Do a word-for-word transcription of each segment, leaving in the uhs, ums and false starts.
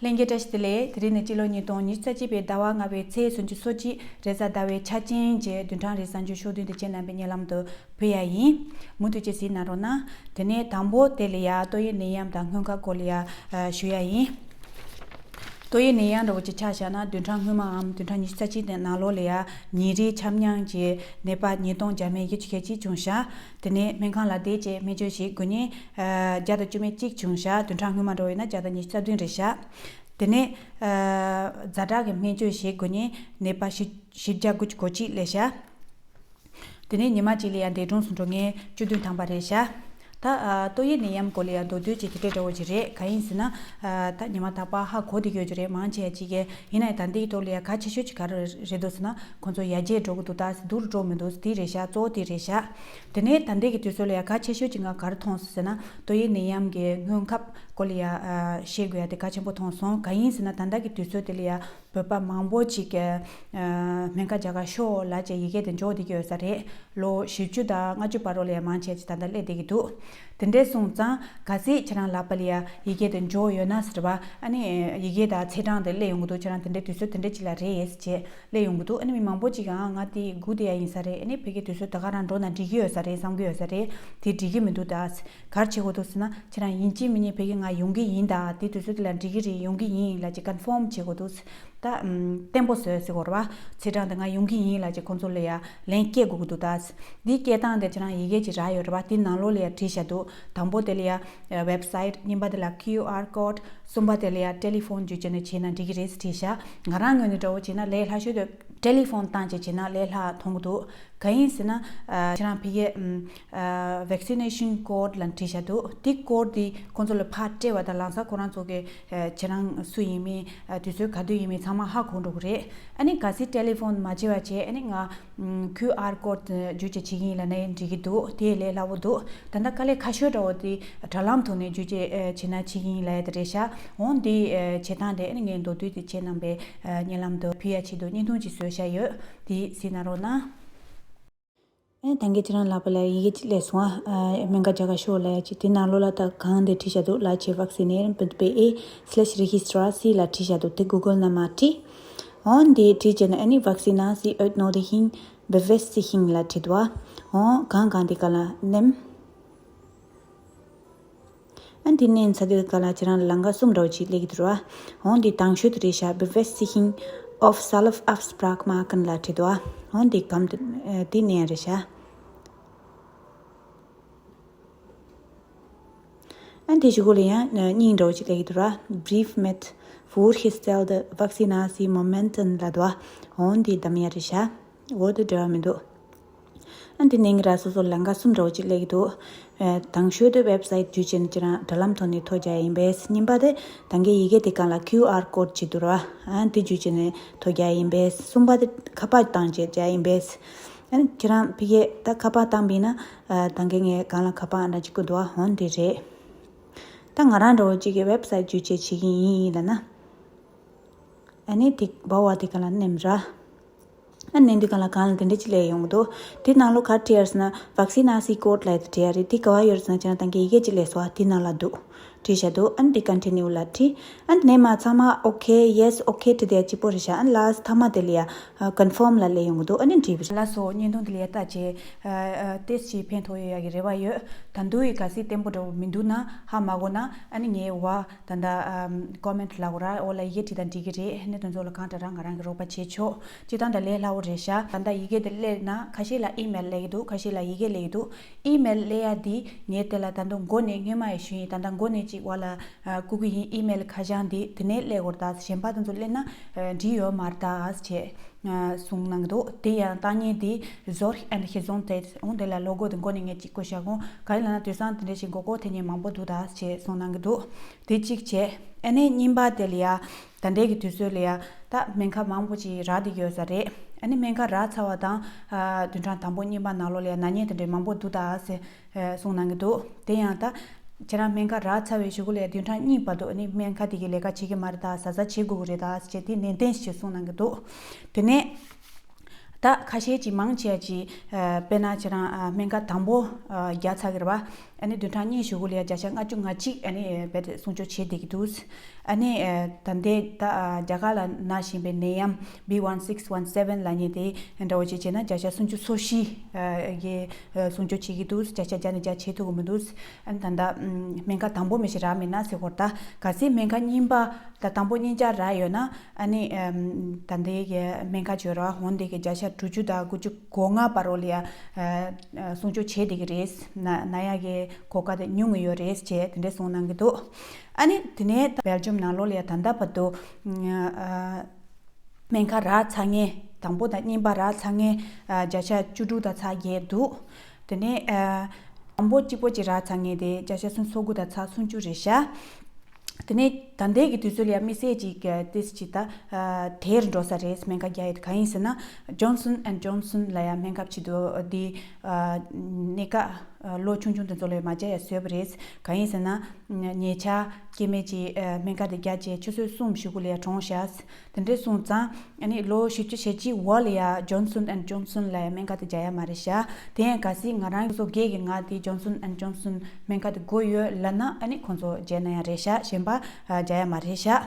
ལྷན་རྒྱས་བཀྲ་ཤིས་བདེ་ལེགས། དེ་རིང་ནི་སྤྱི་ལོ་ཉིས་སྟོང་ཉི་ཤུ་རྩ་གཅིག་པའི་ཟླ་བ་ལྔ་པའི་ཚེས་སོ་གཅིག་རེས་གཟའ་ཟླ་བའི་ཆ་རྐྱེན་གྱི་བདུན་ཕྲག་རེའི་གསར་འགྱུར་ཤོག་བདུན་དེ་ཁྱེད་རྣམ་པའི་སྙན་ལམ་དུ་ཕུལ་ཡ་ཡིན། མུ་མཐུད་ཅིག་གཟིགས་གནང་རོགས་གནང་། དེ་ནས་དང་པོ་དེ་ལ་ཡ་ཏོག་དབྱིབས་ནད་ཡམས་དང་སྔོན་ཁབ་སྐོར་ལ་ཡ་ཞུ་ཡ་ཡིན། ཏོག་དབྱིབས་ནད་ཡམས་འདྲ་བོ་ཅིག་ཆ་བཞག་ན་བདུན་ཕྲག་སྔོན་མའམ་བདུན་ཕྲག་ཉི་ཤུ་རྩ་གཅིག་དེ་ནང་ལོགས་ལ་ཡ་ཉིན་རེའི་ཆམ་ཉམས་ཀྱི་ནད་པ་ཉིས་སྟོང་བརྒྱ་མེད་བཞི་བཅུ་ཞེ་གཅིག་བྱུང་ཤག་དེ་ནས་སྨན་ཁང་ལ་བསྡད་བྱས་སྨན་བཅོས་བྱེད་དགོས་མཁན་བརྒྱ་དང་བཅུ་མེད་གཅིག་བྱུང་ཤག་བདུན་ཕྲག་སྔོན་མ་འདྲ་བོ་ཡིན་ན་བརྒྱ་དང་ཉི་ཤུ་རྩ་བདུན་རེད་ཤག་དེ་ནས་ཛ་དྲག་གི་སྨན་བཅོས་བྱེད་དགོས་མཁན་ནད་པ་བཞི་བཞི་བརྒྱ་དགུ་བཅུ་གོ་གཅིག་སླེབས་ཤག་དེ་ནས་ཉི་མ་གཅིག་ལ་ཡང་འདས་གྲོངས་སུ་འགྲོ་མཁན་བཅུ་བདུན་ཐམ་པ་རེད་ཤག་ད་ཨ་ཏོག་དབྱིབས་ནད་ཡམས་སྐོར་ལ་ཡང་མདོར་བསྡུས་ཀྱི་དེ་འདྲ་འདྲ་བོ་ཅིག་རེད། གང་ཡིན་ཟེར་ན་ཨ་ད་ཉི་མ་རྟག་པར་ཧ་གོ་བསྡད་ཀྱི་ཡོད་ཀྱི་རེད། མང་ཆེ་ཅིག་གིས་ཡིན་ན་ཡང་ད་འདིའི་ཐོག་ལ་ཡང་གལ་ཆེ་ཤོས་ཅིག་ག་རེ་རེད་འདུག་ཟེར་ན་ཁོང་ཚོ་ཡར་རྒྱས་འགྲོ་གི་འདུག་ད་ཟེར། སྡུག་རུ་འགྲོ་མི་འདུག་ཟེར། དེ་རེད་ཤག་གཙོ་བོ་དེ་རེད་ཤག་དེ་ནས་ད་ལྟའི་གི་དུས་ཚོད་ལ་ཡང་གལ་ཆེ་ཤོས་ཅིག་ང་ག་རེ་མཐོང་སོང་ཟེར་ན་ཏོག་དབྱིབས་ནད་ཡམས་ཀྱི་སྔོན་ཁབ་སྐོར་ལ་ཡང་ཨ་ཤེས་དགོས་ཡ་དེ་གལ་ཆེན་པོ་མཐོང་སོང་། གང་ཡིན་ཟེར་ན་ད་ལྟ་གི་དུས་ཚོད་དེ་ལ་ཡང་བོད་པ་མང་པོ་ཅིག་གིས་ཨ་སྨན་ཁང་རྒྱ་གར་ཤོག་ལབ་བྱས་ཡི་གེ་དེ་འབྱོར་བསྡད་ཀྱི་ཡོད་ས་རེད། ལོ་བཞི་བཅུ་དང་ལྔ་བཅུ་བར་དུ་ལ་ཡང་མང་ཆེ་ཅིག་ད་ལྟ་སླེབས་བསྡད་ཀྱི་འདུག་དེ་འདྲས་སོང་ཙང་གལ་སྲིད་ཁྱེད་རང་ལག་པ་ལ་ཡང་ཡི་གེ་དེ་འབྱོར་ཡོད་ན་ཟེར་བ། ཨ་ནི་ཡི་གེ་དང་ཚེས་གྲངས་དེ་སླེབས་ཡོང་གི་འདུག་ཁྱེད་རང་དེ་འདྲས་དུས་ཚོད་དེ་འདྲས་ཅིག་ལ་རེད་ཟེར་བྱས་སླེབས་ཡོང་གི་འདུག་ཨ་ནི་མི་མང་པོ་ཅིག་གིས་ཨ་ང་དེ་སྒུག་བསྡད་ཡ་ཡིན་ས་རེད། ཨ་ནི་ཕ་གི་དུས་ཚོད་ད་ག་རང་འགྲོ་ན་འགྲིག་གི་ཡོད་ས་རེད་བསམ་གི་ཡོད་ས་རེད། དེ་འགྲིག་གི་མི་འདུག་ད། ག་རེ་བྱེད་དགོས་འདུག་ཟེར་ན་ཁྱེད་རང་ཡིན་གཅིག་མིན་གཉིས་ཕ་གི་ང་ཡོང་གི་ཡིན་ད། དེ་དུས་ཚོད་དེ་ལ་འགྲིག་གི་རེད་ཡོང་གི་ཡིན་ལབ་ཅིག་ཀོན་ཕོམ་བྱེད་དགོས་འདུག་ཟེར། ད་ཨམ་བརྟན་པོ་བཟོས་ཟེར་དགོས་རེད་བ། ཚེས་གྲངས་དེ་ང་ཡོང་གི་ཡིན་ལབ་ཅིག་ཁོང་ཚོ་ལ་ཡ་ལན་སྐྱེལ་དགོས་ཀྱི་འདུག་ད། འདིའི་སྐྱེལ་སྟངས་དེ་ཁྱེད་རང་ཡི་གེ་ཅིག་རག་ཡོད་རེད་བ། དེ་ནང་ལོགས་ལ་ཡ་བྲིས་བཞག་འདུག་དང་པོ་དེ་ལ་ཡ་ཨ་ཝེབ་སའིཊ། གཉིས་པ་དེ་ལ་ཁིའུ་ཨར་ཀོཌ། གསུམ་པ་དེ་ལ་ཡ་ཊེ་ལི་ཕོན་བརྒྱུད་བྱས་ནས་བྱས་ན་འགྲིག་གི་རེད་ཟེར་བྲིས་བཞག་ང་རང་ངོས་ནས་འདྲ་བོ་བྱས་ན་ལས་སླ་ཤོས་དེ་ཊེ་ལི་ཕོན་བཏང་བྱས་བྱས་ན་ལས་སླ་མཐོང་གི་འདུག་གང་ཡིན་ཟེར་ན་ཨ་ཁྱེད་རང་ཕ་གིའི་ཨམ་ཨ་ཝེག་སི་ནེ་ཤན་ཀོཌ་ལབ་བྲིས་བཞག་འདུག་དེ་ཀོཌ་དེ་ཁོང་ཚོ་ལ་ཕར་སྤྲད་པ་དང་ལམ་སང་ཁོ་རང་ཚོ་གི་ཨ་ཁྱེད་རང་སུ་ཡིན་མིན་ཨ་དུས་ཚོད་ག་དུས་ཡིན་མིན་ཚང་མ་ཧ་གོ་འགྲོ་གི་རེད། ཨ་ནི་གལ་སྲིད་ཊེ་ལི་ཕོན་མ་བྱས་པ་བྱས་ཨ་ནི་ང་ཨམ་ཁིའུ་ཨར་ཀོཌ་བརྒྱུད་བྱས་བྱེད་ཀྱི་ཡིན་ལབ་ན་ཡང་འགྲིག་གི་འདུག་དེ་ལས་སླ་བོ་འདུག་ད་ལྟ་དཀའ་ལས་ཁག་ཤོས་འདྲ་བོ་དེ་དྲ་ལམ་ཐོག་ནས་བརྒྱུད་བྱས་ཨ་བྱས་ན་བྱེད་ཀྱི་ཡིན་ལབ་ཡ་དེ་རེད་ཤག་འོང་དེ་ཨ་བྱེད་སྟངས་དེ་ཨ་ནི་ངས་མདོར་བསྡུས་དེ་ཁྱེད་རྣམ་པའི་ཨ་སྙན་ལམ་དུ་ཕུལ་ཡ་ཆེད་དུ་བརྙན་ཐུང་ཅིག་བཟོས་བཞག་ཡོད། དེ་གཟིགས་གནང་རོགས་གནང་། ཨེ་ད་གིན་ཁྱེད་རང་ལག་པ་ལ་ཡི་གེ་ཅིག་སླེབས་སོང་ཨ། སྨན་ཁང་རྒྱ་གར་ཤོག་ལབ་ཡ་ཅིག་དེ་ནང་ལོགས་ལ་ད་གང་དེ་བྲིས་བཞག་འདུག་ལ་ཆེ་ཝེག་སི་ནེ་རན་པི་པེ་ཨེ་སི་ལེ་ཤི་རི་གི་སི་ཊར་སི་ལ་བྲིས་བཞག་འདུག་དེ་གུ་གལ་ནང་མར་བྲིས། འོན་དེ་བྲིས་བྱས་ན་ཨ་ནི་ཝེག་སི་ན་སི་ཨོད་ནོ་དི་ཧིང་བེ་ཝེ་སི་ཧིང་ལ་བྲིས་འདུག་ཨ། འོན་གང་གང་དེ་ག་ལ་ནེམ། ཨ་འདི་ནས་ཚ་དེ་ག་ལ་ཁྱེད་རང་ལ་ལམ་ཁ་གསུམ་འདྲ་བོ་ཅིག་སླེབས་ཀྱི་འདུག་ར། འོང་འདི་དང་ཤོས་དེ་རེད་ཤག Befestiging of Self Afspraakmaken ལ་བྲིས་འདུག་ཨ། འོང་འདི་གམ་དེ་འདི་ནས་རེད་ཤག་ཨ་འདི་གཞུག་གུ་ལ་ཡང་སྙིང་འདྲ་བོ་ཅིག་སླེབས་ཀྱི་འདུག་ར། Brevet met voorgestelde vaccinatiemomenten ལ་འདུག་ཨ། འོང་འདི་འདམ་ཡ་རེད་ཤག་འོ་དེ་འབྲེལ་བ་མི་འདུག་ཨ་འདི་ནས་ངེད་རང་སོ་སོ་ལམ་ཁ་གསུམ་འདྲ་བོ་ཅིག་སླེབས་ཀྱི་འདུག་ཨ་དང་ཤོས་དེ་ཝེབ་སའིཊ་བརྒྱུད་བྱས་ནས་ཁྱེད་རང་དྲ་ལམ་ཐོག་ནས་ཐོ་རྒྱག་ཡིན་པས། གཉིས་པ་དེ་ད་གིན་ཡི་གེ་དེ་སྒང་ལ་ཁིའུ་ཨར་ཀོཌ་ཅིག་འདུག་ར། ཨ་འདི་བརྒྱུད་བྱས་ནས་ཐོ་རྒྱག་ཡིན་པས། གསུམ་པ་དེ་ཁ་པར་བཏང་བྱས་རྒྱག་ཡིན་པས། ཨ་ཁྱེད་རང་ཕ་གིར་ད་ཁ་པར་བཏང་པ་ཡིན་ན་ཨ་ད་གིན་ངས་སྒང་ལ་ཁ་པར་ཨ་འདྲ་ཅིག་བསྐུར་འདུག་ཨ། འོ་འདི་རེད། ད་ང་རང་འདྲ་བོ་ཅིག་གིས་ཝེབ་སའིཊ་བརྒྱུད་བྱས་བྱེད་ཀྱི་ཡིན་ལབ་ན། ཨ་ནི་དེ་བ་བ་དེ་སྒང་ལ་ནེམ་ར། ཨ་ནི་འདི་སྒང་ལ་གང་ལ་དེ་འདྲ་ཅིག་སླེབས་ཡོང་གི་འདུག་དེ་ནང་ལོགས་ག་རེ་བྲིས་ཡོད་ཟེར་ན་Vaccinatienkort ལབ་དེ་བྲིས་ཡོད་རེད། དེ་ག་བ་ཡོད་ཟེར་ན་ཁྱེད་རང་ད་གིན་ཡི་གེ་ཅིག་སླེབས་སོང་ཨ། དེ་ནང་ལ་འདུག་བྲིས་བཞག་འདུག་ཨ་ནི་དེ་Continue ལ་བྲིས། ཨ་ནི་དེ་ནས་མར་ཚང་མ་ཨོ་ཁེ་ཡེ་སི་ཨོ་ཁེ་བྲིས་དེ་གཅིག་པོ་རེད་ཤག་ཨ་ནི་ལ་སི་ཊི་མཐའ་མ་དེ་ལ་ཡ་Confirm ལབ་སླེབས་ཡོང་གི་འདུག་ཨ་ནི་འགྲིག་པ་རེད། ལགས་སོ། བརྙན་ཐུང་དེ་ལ་ཡ་ལྟ་བྱས་ཨ་ཨ་ཏོག་ཙམ་ཕན་ཐོགས་ཡོད་ཡ་གི་རེ་བ་ཡོད། ད་དུང་ཡི་ག་ཚོད་བརྟན་པོ་འདྲ་བོ་མི་འདུག་ན་ཧ་མ་གོ་ན་ཨ་ནི་ངའི་འོག་ད་ལྟ་ཨམ་ཀོ་མེན་ཊི་ལབ་དགོས་ར། འོག་ལ་ཡི་གེ་བྲིས་དང་འགྲིག་གི་རེད། ཨ་ནི་དེ་ཚོ་ལ་གང་དྲག་རང་ང་རང་གིས་རོགས་པ་བྱེད་ཆོག་སྤྱིར་བཏང་ད་ལས་སླ་བོ་རེད་ཤག་ད་ལྟ་ཡི་གེ་དེ་སླེབས་ན་ཁ་ཤས་ལ་ཨི་མེལ་སླེབས་ཀྱི་འདུག་ཁ་ཤས་ལ་ཡི་གེ་སླེབས་ཀྱི་འདུག་ཨི་མེལ་སླེབས་ཡ་དེ་ངས་དེ་ལ་ད་དུང་མགོ་ནས་སྔོན་མ་ཡང་ཞུས་ཡིན། ད་ལྟ་མགོ་ནས་ཅིག་འོག་ལ་ཨ་བསྐུར་གྱི་ཡིན། ཨི་མེལ་ཁ་བྱང་དེ་དེ་ནས་སླེབས་དགོས་རེད་ད། གཞན་པ་དེ་ཚོ་སླེབས་ན་ཨ་འགྲིག་ཡོད་མ་རེད་ད་ཟེར་བྱས་ཨ་གསུངས་གནང་གི་འདུག་དེ་ཡང་བཏང་མཁན་དེ་Zorg en Gezondheid འོང་། དེ་ལ་ལོ་གོ་དེ་མགོ་ནས་ངས་གཅིག་བཀོད་བཞག་གོ། ག་རེ་ལབ་ན་དེང་སང་དེ་འདྲ་ཞིག་མགོ་སྐོར་ཐེབས་མཁན་མང་པོ་འདུག་ད་ཟེར་བྱས་གསུངས་གནང་གི་འདུག་དེ་གཅིག་བྱས། ཨ་ནི་གཉིས་པ་དེ་ལ་ཡ་ད་ལྟའི་གི་དུས་ཚོད་ལ་ཡ་ད་སྨན་ཁབ་མང་པོ་ཅིག་རག་བསྡད་ཀྱི་ཡོད་ས་རེད། ཨ་ནི་སྨན་ཁབ་རག་ཚར་བ་དང་ཨ་བདུན་ཕྲག་དང་པོ་གཉིས་པ་ནང་ལོགས་ལ་ཡ་ན་མཁན་དེ་འདྲ་མང་པོ་འདུག་ད་ཟེར་ཨ་གསུངས་གནང་གི་འདུག་དེ་ཡང་ད་ཁྱེད་རང་སྨན་ཁབ་རག་ཚར་བའི་གཞུག་གུ་ལ་ཡ་བདུན་ཕྲག་གཉིས་བར་དུ་ཨ་ནི་སྨན་ཁབ་དེ་གི་ལས་ཀ་བྱེད་ཀྱི་མ་རེད་ད། གཟབ་གཟབ་བྱེད་དགོས་ཀྱི་རེད་ད་ཟེར་བྱས་དེ་ནན་ཏན་ཞིག་གསུངས་གནང་གི་འདུག་དེ་ནས་ ད་ཁ་ཤས་ཀྱིས་མང་ཆེ་བ་ཅིག་ཨ་དཔེར་ན་ཁྱེད་རང་ཨ་སྨན་ཁབ་དང་པོ་ཨ་རྒྱག་ཚར་གི་རེད་པ། ཨ་ནི་བདུན་ཕྲག་གཉིས་གཞུག་གུ་ལ་ཡ་བརྒྱ་ཆ་ལྔ་བཅུ་ང་གཅིག་ཨ་ནི་རྦད་དེ་སྲུང་སྐྱོབ་བྱེད་བསྡད་ཀྱི་འདུག་ཨ་ནི་ཨ་ད་ལྟའི་ད་ཨ་རྒྱ་གར་ལ་ན་བཞིན་པའི་ནད་ཡམས་B one six one seven ལབ་མཁན་དེ་འདྲ་བོ་ཅིག་བྱས་ན་བརྒྱ་ཆ་སུམ་ཅུ་སོ་བཞི་ཨ་གི་ཨ་སྲུང་སྐྱོབ་བྱེད་ཀྱི་འདུག་བརྒྱ་ཆ་བརྒྱ་ནས་བརྒྱ་བྱེད་ཐུབ་ཀྱི་མི་འདུག་ཨ་ནི་ད་ལྟ་ཨམ་སྨན་ཁབ་དང་པོ་མི་ཞིག་རག་མེད་ན་ཟེར་གོ་རེད། ད་གལ་སྲིད་སྨན་ཁབ་གཉིས་པ་ད་དང་པོ་གཉིས་ཆ་རག་ཡོད་ན། ཨ་ནི་ཨམ་ད་ལྟའི་གི་སྨན་ཁབ་བྱོས་ར་འོན་ཏེ་གི་བརྒྱ་ཆ་དྲུག་ཅུ་དང་དགུ་བཅུ་གོ་ལྔ་བར་རོ་ལ་ཡ་ཨ་ཨ་སྲུང་སྐྱོབ་བྱེད་བསྡད་ཀྱི་རེད། ན་ན་ཡག་གི་གོ་སྐབས་དེ་ཉུང་ངུ་ཡོད་རེད་ཅེས་དེ་འདྲས་གསུངས་གནང་གི་འདུག་ཨ་ནི་དེ་ནས་ད་སྦེལ་ཇམ་ནང་ལོགས་ལ་ཡ་ད་ལྟ་བར་དུ་ཨ་སྨན་ཁབ་རག་ཚར་མཁན་དང་པོ་དང་གཉིས་པ་རག་ཚར་མཁན་ཨ་བརྒྱ་ཆ་བཅུ་དྲུག་དང་ཚེག་བརྒྱད་འདུག་དེ་ནས་ཨ་དང་པོ་གཅིག་པོ་ཅིག་རག་ཚར་མཁན་དེ་བརྒྱ་ཆ་སུམ་ཅུ་སོ་དགུ་དང་ཚེག་སུམ་ཅུ་རེད་ཤག་དེ་ནས་ད་ལྟའི་གི་དུས་ཚོད་ལ་ཡ་དམིགས་བསལ་ཅིག་ཏིས་ཅིག་ད་ཨ་དལ་འགྲོ་ས་རེད། སྨན་ཁབ་རྒྱག་ཡས་དེ་གང་ཡིན་ཟེར་ན། Johnson and Johnson ལབ་ཡ་སྨན་ཁབ་ཅིག་འདུག་འདི་ཨ་གནས་སྐབས་ཨ་ལོ་ཆུང་ཆུང་དེ་ཚོ་ལ་ཡ་མ་རྒྱག་ཡ་བཟོས་པ་རེད། གང་ཡིན་ཟེར་ན། ཉེ་ཆར་སྐྱེ་དམན་གྱིས་ཨ་སྨན་ཁབ་དེ་རྒྱག་བྱས་ཆུ་ཚོད་གསུམ་གཞུག་གུ་ལ་ཡ་གྲོངས་ཤག་དེ་འདྲས་སོང་ཙང་ཨ་ནི་ལོ་བཞི་བཅུ་ཞེ་གཅིག་འོག་ལ་ཡ་Johnson and Johnson ལབ་ཡ་སྨན་ཁབ་དེ་རྒྱག་ཡ་མ་རེད་ཤག་དེ་ཡང་གལ་སྲིད་ང་རང་སོ་སོ་སྒེར་གྱི་ང་དེ་Johnson and Johnson སྨན་ཁབ་དེ་དགོས་ཡོད་ལབ་ན། ཨ་ནི་ཁོང་ཚོ་བརྗེ་ན་ཡང་རེད་ཤག་གཞན་པ་ཨ་རྒྱག་ཡ་མ་རེད་ཤག་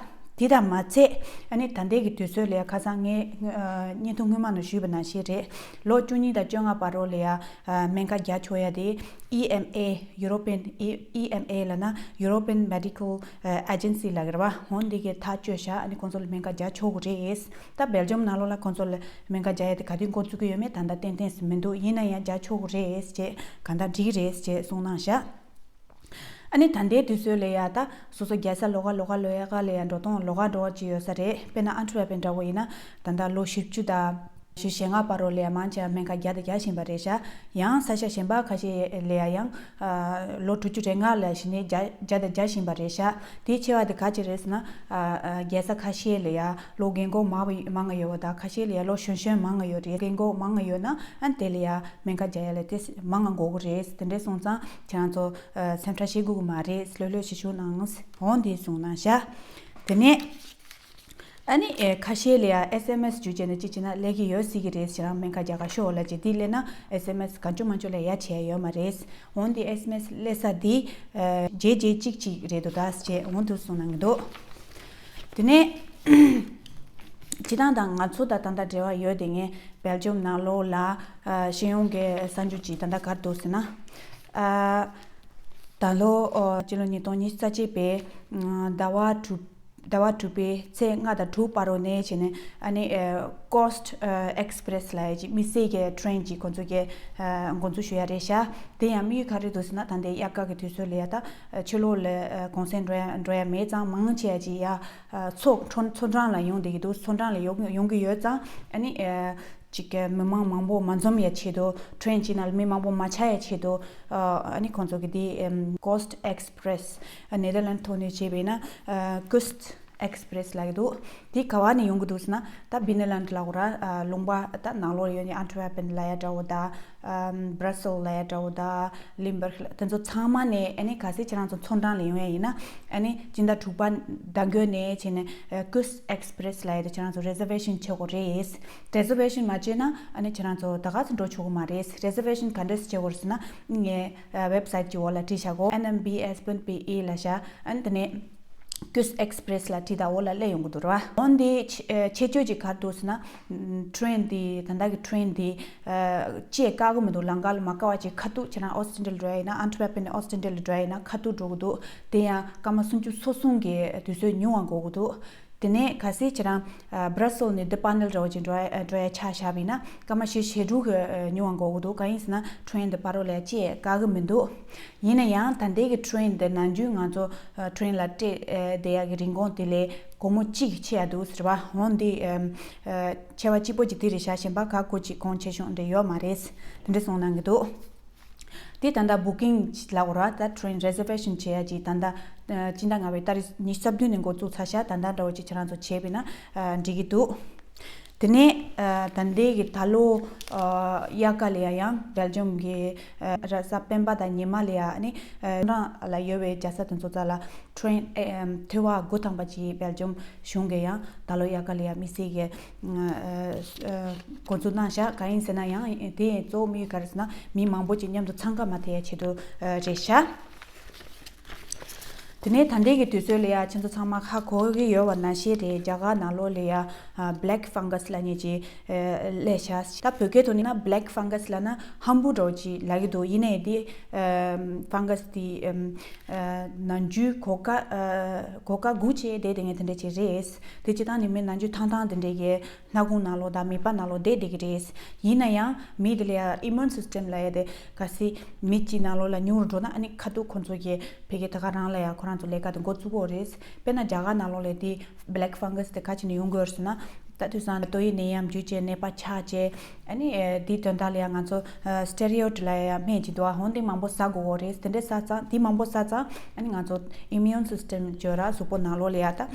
དེ་དང་མ་ཚད་ཨ་ནི་ད་ལྟའི་གི་དུས་ཚོད་ལ་ཡ་ཁ་སང་ངས་ཨ་བརྙན་ཐུང་སྔོན་མ་ནང་ཞུས་པ་ནང་བཞིན་རེད། ལོ་བཅུ་གཉིས་དང་བཅོ་ལྔ་བར་རོ་ལ་ཡ་ཨ་སྨན་ཁབ་རྒྱག་ཆོག་ཡ་དེ་E M A European E- E M A ལབ་ན་European Medical ཨ་Agency ལབ་ཀྱི་རེད་པ། འོན་ཏེ་གི་ཐག་གཅོད་བཞག་ཨ་ནི་ཁོང་ཚོ་ལ་སྨན་ཁབ་རྒྱག་ཆོག་གི་རེད། ད་སྦེལ་ཇམ་ནང་ལོགས་ལ་ཁོང་ཚོ་ལ་སྨན་ཁབ་རྒྱག་ཡ་དེ་ག་དུས་འགོ་བཙུགས་ཀྱི་ཡོད་མེད་ད་ལྟ་ཏན་ཏན་ཞིག་མི་འདུག་ཡིན་ན་ཡང་རྒྱག་ཆོག་གི་རེད་ཅེས་གང་ལྟར་འགྲིག་གི་རེད་ཅེས་གསུངས་གནང་ཤག་ཨ་ནི་ད་ལྟའི་དུས་ཚོད་ལ་ཡ་ད་སོ་སོ་རྒྱལ་ས་ལོགས་ཀ་ལོགས་ཀ་ལོགས་ཀ་ལ་ཡ་འགྲོ་སྟངས་ལོགས་ཀ་འགྲོ་བ་ཅིག་ཡོད་ས་རེད། དཔེར་ན་ཨན་ཊི་ཝེར་པན་འདྲ་བོ་ཡིན་ན་ད་ལྟ་ལོ་བཞི་བཅུ་དང་བཞི་བཅུ་ཞེ་ལྔ་བར་རོ་ལ་ཡ་མང་ཆེ་བ་སྨན་ཁབ་བརྒྱབ་དང་རྒྱག་བཞིན་པ་རེད་ཤག་ཡང་ས་ཆ་གཞན་པ་ཁ་ཤས་ལ་ཡ་ཡང་ཨ་ལོ་དྲུག་ཅུ་རེ་ལྔ་ལ་གཞི་ནས་བརྒྱབ་བརྒྱབ་དང་རྒྱག་བཞིན་པ་རེད་ཤག་དེའི་ཆེ་བ་དེ་ག་ཅི་རེད་ཟེར་ན། ཨ་ཨ་རྒྱལ་ས་ཁ་ཤས་ལ་ཡ་ལོ་རྒན་འཁོགས་མང་བ་མང་ང་ཡོད་པ་དང་ཁ་ཤས་ལ་ཡ་ལོ་གཞོན་གཞོན་མང་ང་ཡོད་རེད། རྒན་འཁོགས་མང་ང་ཡོད་ན་ཨ་དེ་ལ་ཡ་སྨན་ཁབ་རྒྱག་ཡ་ལ་དེ་མང་ང་དགོས་ཀྱི་རེད། དེ་འདྲས་སོང་ཙང་ཁྱེད་རང་ཚོ་ཨ་སེམས་ཁྲལ་བྱེད་དགོས་ཀྱི་མ་རེད། ལྷོད་ལྷོད་ཞིག་བཞུགས་གནང་། འོ་འདི་གསུངས་གནང་ཤག་དེ་ནས་ཨ་ནི་ཨེ་ཁ་ཤས་ལ་ཡ་S M S བརྒྱུད་བྱས་ནས་ཅིག་བྱས་ན་སླེབས་ཀྱི་ཡོད་སྲིད་ཀྱི་རེད། ཁྱེད་རང་སྨན་ཁབ་རྒྱག་ག་ཤོག་ལབ་ཅིག་འདི་སླེབས་ན་S M S གང་བྱུང་མང་བྱུང་ལ་ཡ་བྱས་ཡོད་མ་རེད། འོན་ཏེ་S M S སླེབས་ས་འདི་ཨེ་རྗེས་རྗེས་གཅིག་གཅིག་རེད་འདུག་ད་ཅེས་འོ་འདུག་གསུངས་གནང་གི་འདུག་དེ་ནས་སྤྱིར་བཏང་དང་ང་ཚོ་དང་ད་ལྟ་འབྲེལ་བ་ཡོད་དེ་ངས་སྦེལ་ཇམ་ནང་ལོགས་ལ་ཨ་ཤེས་ཡོན་གྱི་གསར་འགྱུར་ཅིག་ད་ལྟ་ག་རེ་འདུག་ཟེར་ན། ཨ་ད་ལོ་ཨ་སྤྱི་ལོ་ཉིས་སྟོང་ཉི་ཤུ་རྩ་གཅིག་པའི་ཨ་ཟླ་བ་དྲུག་ཟླ་བ་དྲུག་པའི་ཚེས་ལྔ་དང་དྲུག་བར་རོ་ནས་བྱས་ནས་ཨ་ནི་ཨ་Coast ཨ་Express ལབ་ཡ་ཅིག་དམིགས་བསལ་གྱི་ཊེན་ཅིག་ཁོང་ཚོ་གིས་ཨ་འགོ་འཛུགས་ཞུ་ཡ་རེད་ཤག་དེ་ཡང་དམིགས་ཡུལ་ག་རེ་འདུག་ཟེར་ན། ད་ལྟའི་དབྱར་ཁ་གི་དུས་ཚོད་ལ་ཡ་ད་ཨ་ཕྱི་ལོགས་ལ་ཨ་གུང་སེང་འགྲོ་ཡ་འགྲོ་ཡ་མེད་ཙང་མང་ཆེ་བ་ཅིག་ཡ་ཨ་མཚོ་མཚོ་འགྲམ་ལ་ཡོང་བསྡད་ཀྱི་འདུག་མཚོ་འགྲམ་ལ་ཡོང་ཡོང་གི་ཡོད་ཙང་ཨ་ནི་ཨ་ཅིག་གི་མི་མང་མང་པོ་མ་འཛོམས་ཡ་ཆེད་དུ། ཊེན་གཅིག་ནང་ལ་མི་མང་པོ་མ་ཆགས་ཡ་ཆེད་དུ་ཨ་ནི་ཁོང་ཚོ་གི་དེ་ཨམ་Coast Express ཨ་ནེ་དར་ལན་ཐོག་ནས་བྱས་པས་ན་ཨ་Kust Express ལབ་ཀྱི་འདུག་དེ་ག་བ་ནས་ཡོང་གི་འདུག་ཟེར་ན། ད་བི་ནེ་ལན་ལབ་དགོས་ར། ཨ་ལུང་པ་ད་ནང་ལོགས་ཡོད་ནི་ཨན་ཊི་ཝེར་པན་ལབ་ཡ་འདྲ་བོ་དང་ཨམ་Brussels ལབ་ཡ་འདྲ་བོ་དང་Limburg ལ་དེ་ཚོ་ཚང་མ་ནས་ཨ་ནི་གལ་སྲིད་ཁྱེད་རང་ཚོ་མཚོ་འགྲམ་ལ་ཡོང་ཡ་ཡིན་ན་ཨ་ནི་སྤྱི་ཟླ་དྲུག་པ་ཟླ་མགོ་ནས་བྱས་ནས་ཨ་Kust Express ལབ་ཡ་དེ་ཁྱེད་རང་ཚོ་རེ་ཛར་ཝེ་ཤན་བྱེད་དགོས་རེད། རེ་ཛར་ཝེ་ཤན་མ་བྱས་ན་ཨ་ནི་ཁྱེད་རང་ཚོ་ད་ག་ཚོད་འགྲོ་ཆོག་གི་མ་རེད། རེ་ཛར་ཝེ་ཤན་ག་འདྲས་བྱེད་དགོས་རེད་ཟེར་ན། ངས་ཨ་ཝེབ་སའིཊ་གི་འོག་ལ་བྲིས་བཞག་གོ N M B S point B E ལབ་བཞག་ཨ་ནི་དེ་ནས་Kust Express ལ་བྲིས་དང་འོག་ལ་སླེབས་ཡོང་གི་འདུག་ར། འོན་ཏེ་ཁྱད་ཆོས་ཅིག་ག་རེ་འདུག་ཟེར་ན། ཨམ་ཊེན་འདི་ད་ལྟ་གི་ཊེན་འདི་ཨ་བཅད་བཀག་གི་མི་འདུག་ལམ་ཁ་ལ་མ་བཀག་པ་ཅིག་ཁ་ཐུག་ཁྱེད་རང་ཨོ་སི་ཊེན་ཌི་ཡ་ལ་འགྲོ་ཡ་ཡིན་ན། ཨན་ཊི་ཝེར་པན་ནས་ཨོ་སི་ཊེན་ཌི་ཡ་ལ་འགྲོ་ཡ་ཡིན་ན་ཁ་ཐུག་འགྲོ་གི་འདུག་དེ་ཡང་སྐར་མ་སུམ་ཅུ་སོ་གསུམ་གྱི་དུས་ཚོད་ཉུང་བ་འགོར་གི་འདུག་དེ་ནས་གལ་སྲིད་ཁྱེད་རང་ཨ་Brussels ནས་De Panne འདྲ་བོ་ཅིག་འགྲོ་ཡ་འགྲོ་ཡ་ཆ་བཞག་པ་ཡིན་ན་སྐར་མ་བཞི་ཞེ་དྲུག་གི་ཨ་ཉུང་བ་འགོར་གི་འདུག་གང་ཡིན་ཟེར་ན་ཊེན་འདི་ཕ་རོལ་ལ་བཅད་བཀག་གི་མི་འདུག་ཡིན་ན་ཡང་ད་ལྟའི་གི་ཊེན་འདི་ནམ་རྒྱུན་ང་ཚོ་ཨ་ཊེན་ལ་སྤྲད་ཨ་བསྡད་ཡ་གི་རིན་གོང་དེ་ལས་སྒོར་མོ་གཅིག་ཆེ་ཡ་འདུག་ཟེར་བ། འོན་ཏེ་ཨ་ཨ་ཆེ་བ་གཅིག་པོ་ཅིག་དེ་རེད་ཤག་གཞན་པ་ག་གོ་ཅིག་གོང་ཆེ་ཆུང་འདྲ་ཡོད་མ་རེད། དེ་འདྲ་གསུངས་གནང་གི་འདུག་དེ་ད་ལྟ་བུ་ཀིང་ལབ་དགོས་ར། ད་ཊེན་རེ་ཛར་ཝེ་ཤན་བྱེད་ཡ་ཅིག་ད་ལྟ་ཨ་སྤྱི་ཟླ་ལྔ་པའི་ཏ་རིག་ཉི་ཤུ་རྩ་བདུན་ནས་འགོ་བཙུགས་ཚར་ཤག་ད་ལྟ་འདྲ་བོ་ཅིག་ཁྱེད་རང་ཚོ་བྱས་པ་ཡིན་ན་ཨ་འགྲིག་གི་འདུག་དེ་ནས་ཨ་ད་ལྟའི་གི་ད་ལོ་ཨ་དབྱར་ཁ་ལ་ཡ་ཡང་སྦེལ་ཇམ་གི་ཨ་ར་ས་སྤེན་པ་དང་ཉི་མ་ལ་ཡ་ཨ་ནི་ཨ་རང་ལ་ཡོད་པའི་རྒྱལ་ས་དེ་ཚོ་ཚ་ལ་ཊེན་ཨ་ཨ་ཐོ་བ་འགོ་དང་པ་ཅིག་སྦེལ་ཇམ་གཞུང་གི་ཡང་ད་ལོ་དབྱར་ཁ་ལ་ཡ་དམིགས་བསལ་གི་ཨ་ཨ་འགོ་འཛུགས་གནང་ཤག་གང་ཡིན་ཟེར་ན་ཡང་དེ་གཙོ་བོ་དམིགས་ཡུལ་ག་རེ་ཟེར་ན་མི་མང་པོ་ཅིག་མཉམ་དུ་འཚང་ཁ་མ་ཐེབས་ཡ་ཆེད་དུ་ཨ་རེད་ཤག་དེ་ནས་ད་ལྟའི་གི་དུས་ཚོད་ལ་ཡ་ཁྱེད་ཚོ་ཚང་མ་ཧ་གོ་གི་ཡོད་པ་ནང་བཞིན་རེད། རྒྱ་གར་ནང་ལོགས་ལ་ཡ་ཨ་Black Fungus ལབ་མཁན་ཅིག་ཨ་སླེབས་ཤག་ད་བོད་སྐད་ཐོག་ནས་ན་Black Fungus ལབ་ན་ཧམ་བུ་འདྲ་བོ་ཅིག་ལབ་ཀྱི་འདུག་ཡིན་ནའི་དེ་ཨ་Fungus དེ་ཨ་ནམ་རྒྱུན་གོ་སྐབས་ཨ་གོ་སྐབས་སྒུག་བྱས་བསྡད་བསྡད་མཁན་དེ་འདྲ་ཅིག་རེད། དེ་སྤྱིར་བཏང་ནི་མི་ནམ་རྒྱུན་ཐང་ཐང་དེ་འདྲ་གི་སྣ་ཁུང་ནང་ལོགས་དང་མིད་པ་ནང་ལོགས་བསྡད་བསྡད་ཀྱི་རེད། ཡིན་ན་ཡང་མི་དེ་ལ་ཡ་immune system ལབ་ཡ་དེ་གལ་སྲིད་མི་གཅིག་ནང་ལོགས་ལ་ཉུང་རུ་འགྲོ་ན་ཨ་ནི་ཁ་ཐུག་ཁོ་ཚོ་གི་ཕ་གི་ད་ག་རང་ལ་ཡ་ཁོ་རང་ཚོ་ལས་ཀ་དེ་འགོ་བཙུགས་ཀྱི་ཡོད་རེད། དཔེར་ན་རྒྱ་གར་ནང་ལོགས་ལ་དེ་Black Fungus དེ་ག་ཅིག་ནས་ཡོང་གི་ཡོད་རེད་ཟེར་ན། ད་དུས་སང་ཏོག་དབྱིབས་ནད་ཡམས་འགོས་བྱས་ནད་པ་ཆགས་བྱས་ཨ་ནི་ཨེ་དེའི་དོན་དག་ལ་ཡ་ང་ཚོ་ཨ་སི་ཊི་རོ་ཡེཌ་ལབ་ཡ་སྨན་ཅིག་འདུག་ཨ། འོ་དེ་མང་པོ་ཟ་དགོས་ཀྱི་ཡོད་རེད། དེ་འདྲ་ཟ་ཙང་དེ་མང་པོ་ཟ་ཙང་ཨ་ནི་ང་ཚོ་immune system བརྗོད་ར་གཟུགས་པོ་ནང་ལོགས་ལ་ཡ་ད།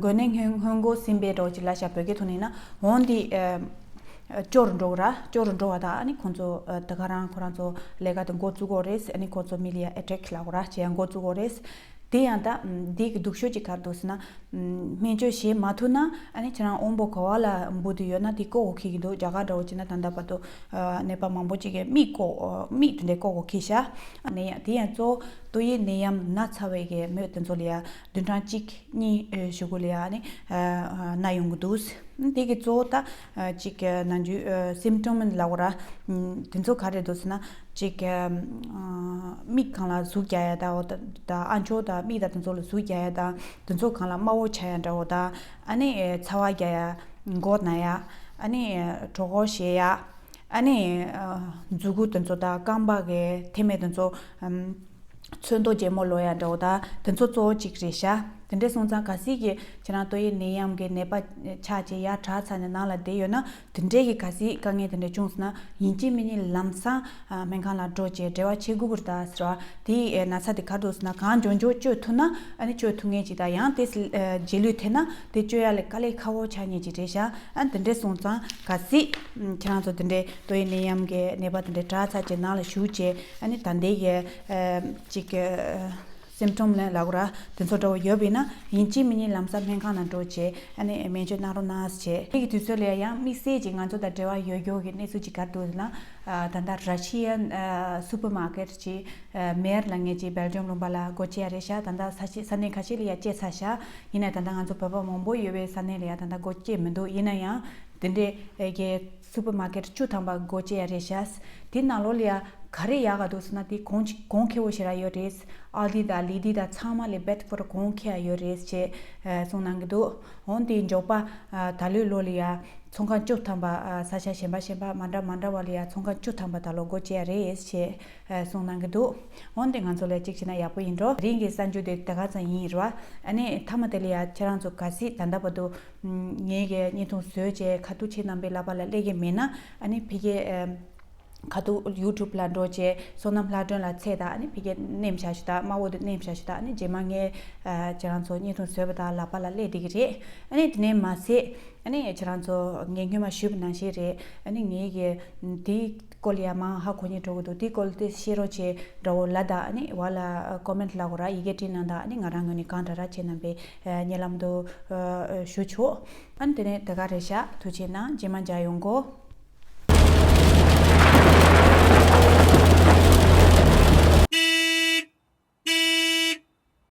འགོས་ནད་སྔོན་སྔོན་འགོག་སྲིན་བལ་འདྲ་བོ་ཅིག་ལབ་ཤག་བོད་སྐད་ཐོག་ནས་ན། འོན་ཏེ་ཨ་སྐྱོ་རུ་འགྲོ་གི་ར། སྐྱོ་རུ་འགྲོ་བ་དང་ཨ་ནི་ཁོང་ཚོ་ཨ་ད་ག་རང་ཁོ་རང་ཚོ་ལས་ཀ་དེ་འགོ་བཙུགས་ཀྱི་ཡོད་རེད། ཨ་ནི་ཁོ་ཚོ་མི་ལ་ཡ་ཨེ་ཊེག་ལབ་དགོས་ར་བྱས་ཡ་འགོ་བཙུགས་ཀྱི་ཡོད་རེད། དེ་ཡང་ད་འདི་གི་སྡུག་ཤོས་ཅིག་ག་རེ་འདུག་ཟེར་ན། སྨན་བཅོས་བྱེད་མ་ཐུབ་ན་ཨ་ནི་ཁྱེད་རང་དབང་པོ་ག་བ་ལ་འབུ་དེ་ཡོད་ན་དེ་བཀོག་དགོས་ཁེལ་གྱི་འདུག་རྒྱ་གར་འདྲ་བོ་བྱས་ན་ད་ལྟ་བར་དུ་ཨ་ནད་པ་མང་པོ་ཅིག་གིས་མིག་བཀོག་མིག་དེ་འདྲས་བཀོག་དགོས་ཁེལ་ཤག་ནད་ཡམས་དེ་ཡང་གཙོ་བོ་ཏོག་དབྱིབས་ནད་ཡམས་ན་ཚ་བའི་གི་མི་དེ་ཚོ་ལ་ཡ་བདུན་ཕྲག་གཅིག་གཉིས་ཨེ་གཞུག་གུ་ལ་ཡ་ནི་ཨ་ན་ཡོང་གི་འདུག་དེ་གི་གཙོ་བོ་ད་ཨ་གཅིག་ཨ་ནམ་རྒྱུན་ཨ་སིམ་ཊོམ་ལབ་དགོས་ར། དེ་ཚོ་ག་རེ་འདུག་ཟེར་ན་གཅིག་ཨ་མིག་སྒང་ལ་ཟུག་རྒྱག་ཡ་ད་འོ་ད་ད་ཨ་མཆོག་དང་མིག་དང་དེ་ཚོ་ལ་ཟུག་རྒྱག་ཡ་དང་དེ་ཚོ་སྒང་ལ་དམར་པོ་ཆགས་ཡ་འདྲ་བོ་དང་ཨ་ནི་ཨེ་ཚ་བ་རྒྱག་ཡ་མགོ་ན་ཡ་ཨ་ནི་ཨེ་གྲོད་ཁོག་བཞེས་ཡ། ཨ་ནི་ཨ་མཛུ་གུ་དེ་ཚོ་དང་རྐང་པ་གི་མཐེབ་མོ་དེ་ཚོ་ཨམ་ཚོན་མདོག་རྒྱལ་མོ་ལོག་ཡ་འདྲ་བོ་དང་དེ་ཚོ་གཙོ་བོ་གཅིག་རེད་ཤག་དེ་འདྲ་སོང་ཙང་གལ་སྲིད་ཀྱི་ཁྱེད་རང་ཏོག་དབྱིབས་ནད་ཡམས་ཀྱི་ནད་པ་ཆགས་བྱས་ཡར་དྲག་ཚར་ནས་ནང་ལ་བསྡད་ཡོད་ན་དེ་འདྲའི་གི་གལ་སྲིད་དཀའ་ངལ་དེ་འདྲ་བྱུང་སོང་ན་ཡིན་གཅིག་མིན་གཉིས་ལམ་སང་ཨ་སྨན་ཁང་ལ་འགྲོ་བྱས་འབྲེལ་བ་བྱེད་དགོས་ཀྱི་རེད་ད་ཟེར་བ་དེ་ཨེ་ན་ཚ་དེ་ག་རེ་འདུག་ཟེར་ན་གང་མགྱོགས་མགྱོགས་བཅོས་ཐུབ་ན་ཨ་ནི་བཅོས་ཐུབ་མཁན་ཅིག་དང་ཡང་དེ་ཨ་རྗེས་ལུས་ཐེབས་ན་དེ་བཅོས་ཡ་ལས་དཀའ་ལས་ཁག་པོ་ཆགས་མཁན་ཅིག་རེད་ཤག་ཨ་དེ་འདྲ་སོང་ཙང་གལ་སྲིད་ཨམ་ཁྱེད་རང་ཚོ་དེ་འདྲའི་ཏོག་དབྱིབས་ནད་ཡམས་ཀྱི་ནད་པ་དེ་འདྲ་དྲག་ཚར་བྱས་ནང་ལ་ཞུགས་བྱས་ཨ་ནི་ད་ལྟའི་གི་ཨ་ཅིག་ཨ་སིམ་ཊོམ་ལབ་དགོས་ར་དེ་ཚོ་འདྲ་བོ་ཡོད་པ་ཡིན་ན་ཡིན་གཅིག་མིན་གཉིས་ལམ་སང་སྨན་ཁང་ནང་འགྲོ་བྱས་ཨ་ནི་སྨན་བཅོས་གནང་རོགས་གནང་ཟེར་བྱས། དེ་གི་དུས་ཚོད་ལ་ཡང་དམིགས་བསལ་གྱིས་ང་ཚོ་དང་འབྲེལ་བ་ཡོད་རྒྱུ་གི་གནས་ཚུལ་ཅིག་ག་རེ་འདུག་ཟེར་ན། ཨ་ད་ལྟ་ར་ཤི་ཡན་ཨ་སུ་པར་མར་ཀེཊ་ཅིག་ཨ་མེར་ལབ་མཁན་ཅིག་སྦེལ་ཇམ་ལུང་པ་ལ་སྒོ་ཕྱེ་ཡ་རེད་ཤག་ད་ལྟ་ས་ཆ་ས་གནས་ཁ་ཤས་ལ་ཡ་ཕྱེ་ཚར་ཤག་ཡིན་ནའི་ད་ལྟ་ང་ཚོ་བོད་པ་མང་པོ་ཡོད་པའི་ས་གནས་ལ་ཡ་ད་ལྟ་སྒོ་ཕྱེ་མི་འདུག་ཡིན་ན་ཡང་དེ་འདྲའི་ཨེ་གི་སུ་པར་མར་ཀེཊ་བཅུ་ཐམ་པ་སྒོ་ཕྱེ་ཡ་རེད་ཤག་དེ་ནང་ལོགས་ལ་ཡ་ག་རེ་ཡག་ག་འདུག་ཟེར་ན་དེ་གོང་ཅིག་གོང་ཁེ་པོ་ཞེ་དྲག་ཡོད་རེད། ཨལ་ཌི་དང་ལི་ཌི་དང་ཚང་མ་ལས་བེད་ཕོར་གོང་ཁེ་ཡ་ཡོད་རེད་ཅེས་ཨ་གསུངས་གནང་གི་འདུག་འོན་ཏེ་མགྱོགས་པ་ཨ་ད་ལོའི་ལོ་ལ་ཡ་ཚོང་ཁང་བཅུ་ཐམ་པ་ཨ་ས་ཆ་གཞན་པ་གཞན་པ་མ་འདྲ་མ་འདྲ་བ་ལ་ཡ་ཚོང་ཁང་བཅུ་ཐམ་པ་ད་ལོ་སྒོ་ཕྱེ་ཡ་རེད་ཅེས་ཨ་གསུངས་གནང་གི་འདུག་འོན་ཏེ་ང་ཚོ་ལ་གཅིག་བྱས་ན་ཡག་པོ་ཡིན་འགྲོ། རིང་གི་གསར་འགྱུར་དེ་དེ་ག་ཙམ་ཡིན་རེད་བ། ཨ་ནི་མཐའ་མ་དེ་ལ་ཡ་ཁྱེད་རང་ཚོ་གལ་སྲིད་ད་ལྟ་བར་དུ་ངའི་གི་བརྙན་ཐུང་བཟོས་བྱས་ཁ་ཐུག་ཁྱེད་རྣམ་པའི་ལག་པ་ལ་སླེབས་ཀྱི་མེད་ན་ཨ་ནི་ཕ་གི་ཨ་ཁ་ཐུག་ཡུ་ཊུབ་ལ་འགྲོ་བྱས་བསོད་ནམས་ལྷ་སྒྲོན་ལ་འཚོལ་དང་ཨ་ནི་ཕ་གི་མནན་བཞག་ཞུ་དང་དམར་པོ་དེ་མནན་བཞག་ཞུ་དང་ཨ་ནི་རྗེས་མ་ངས་ཨ་ཁྱེད་རང་ཚོ་བརྙན་ཐུང་བཟོས་པ་དང་ལག་པ་ལ་སླེབས་བསྡད་ཀྱི་རེད། ཨ་ནི་དེ་ནས་མ་ཟད་ཨ་ནི་ཁྱེད་རང་ཚོ་ངས་སྔོན་མ་ཞུས་པ་ནང་བཞིན་རེད། ཨ་ནི་ངའི་གི་དེའི་སྐོར་ལ་ཡ་མང་ཧ་གོ་སྙིང་བྲོ་གི་འདུག་དེའི་སྐོར་དེ་ཤེས་རོགས་བྱེད་འདྲ་བོ་ལབ་དང་ཨ་ནི་བ་ལ་ཀོ་མེན་ཊི་ལབ་དགོས་ར་ཡི་གེ་བྲིས་གནང་དང་ཨ་ནི་ང་རང་ངོས་ནས་གང་དྲག་ར་བྱེད་གནང་པའི་ཨ་སྙན་ལམ་དུ་ཨ་ཞུ་ཆོག་ཨ་ནི་དེ་ནས་དེ་ག་རེད་ཤག་ཐུགས་རྗེ་གནང་རྗེས་མ་མཇལ་ཡོང་གོ།